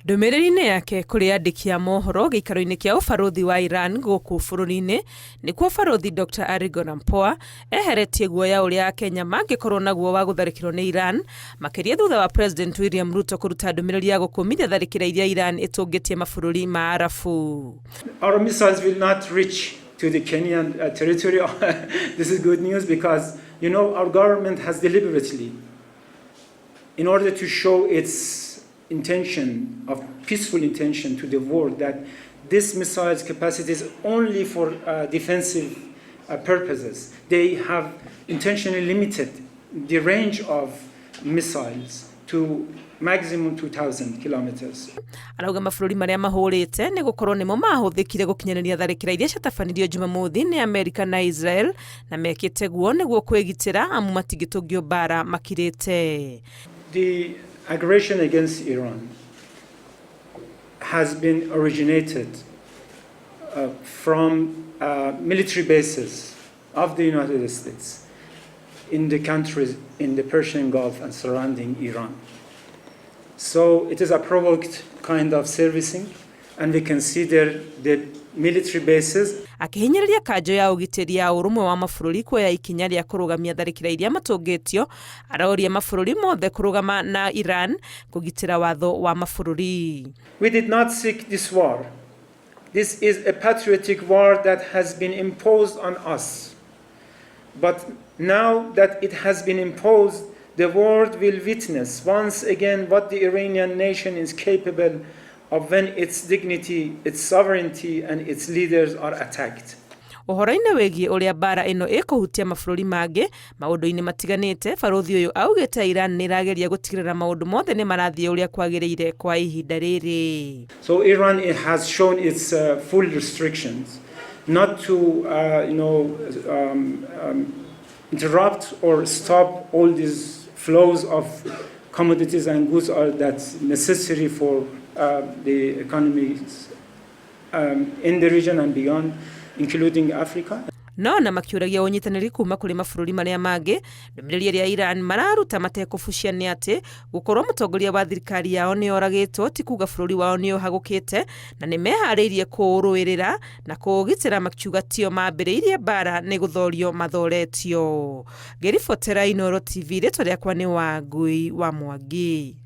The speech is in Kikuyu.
Ndũmĩrĩri-inĩ yake kũrĩ andĩki a mohoro gĩikaro-inĩ kĩa ũbarũthi wa Iran gũkũ bũrũri-inĩ, nĩkuo Barũthi Dr. Ari Gholampour eheretie guoya ũrĩa Akenya mangĩkorwo naguo wa gũtharĩkĩrwo nĩ Iran, makĩria thutha wa President William Ruto kũruta ndũmĩrĩri ya gũkũmithia tharĩkĩra iria Iran ĩtũngĩtie mabũrũri ma Arabu. Our missiles will not reach to the Kenyan territory. This is good news because our government has deliberately, in order to show its intention of peaceful intention to the world, that this missile's capacity is only for defensive purposes. They have intentionally limited the range of missiles to maximum 2,000 kilometers. Arauga mabũrũri marĩa mahũrĩte nĩ gũkorwo nĩmo mahũthĩkire gũkinyanĩria tharĩkĩra iria ciatabanirio Jumamothi nĩ Amerika na Israel, na mekĩte guo nĩguo kwĩgitĩra amu matingĩtũngio mbara makirĩte. The aggression against Iran has been originated from military bases of the United States in the countries in the Persian Gulf and surrounding Iran. So it is a provoked kind of servicing, and we consider the military bases. Akĩhinyĩrĩria kanjo ya ũgitĩri ya Ũrũmwe wa Mabũrũri kuoya ikinya rĩa kũrũgamia tharĩkĩra iria matũngĩtio, aroria mabũrũri mothe kũrũgama na Iran kũgitĩra watho wa mabũrũri. We did not seek this war. This is a patriotic war that has been imposed on us. But now that it has been imposed, the world will witness once again what the Iranian nation is capable of when its dignity, its sovereignty, and its leaders are attacked. Ũhoro-inĩ wĩgiĩ ũrĩa mbara ĩno ĩkũhutia mabũrũri mangĩ maũndũ-inĩ matiganĩte, barũthi ũyũ augĩte Iran nĩ ĩrageria gũtigĩrĩra maũndũ mothe nĩ marathiĩ ũrĩa kwagĩrĩire kwa ihinda rĩrĩ. So Iran, it has shown its full restrictions not to interrupt or stop all these flows of commodities and goods are that's necessary for the economies in the region and beyond, including Africa. No na makĩũragia ũnyitanĩri kuma kũrĩ mabũrũri marĩa mangĩ, ndũmĩrĩri ĩrĩa Iran mararuta matekũbucia nĩ atĩ gũkorwo mũtongoria wa thirikari yao nĩ oragĩtwo ti kuga bũrũri wao nĩ ũhagũkĩte, na nĩ meharĩirie kũũrũĩrĩra na kũũgitĩra, makiuga tio mambĩrĩirie mbara, nĩ gũthorio mathoretio. Ngĩribotera Inooro TV, rĩtwa rĩakwa nĩ Wangui wa Mwangi.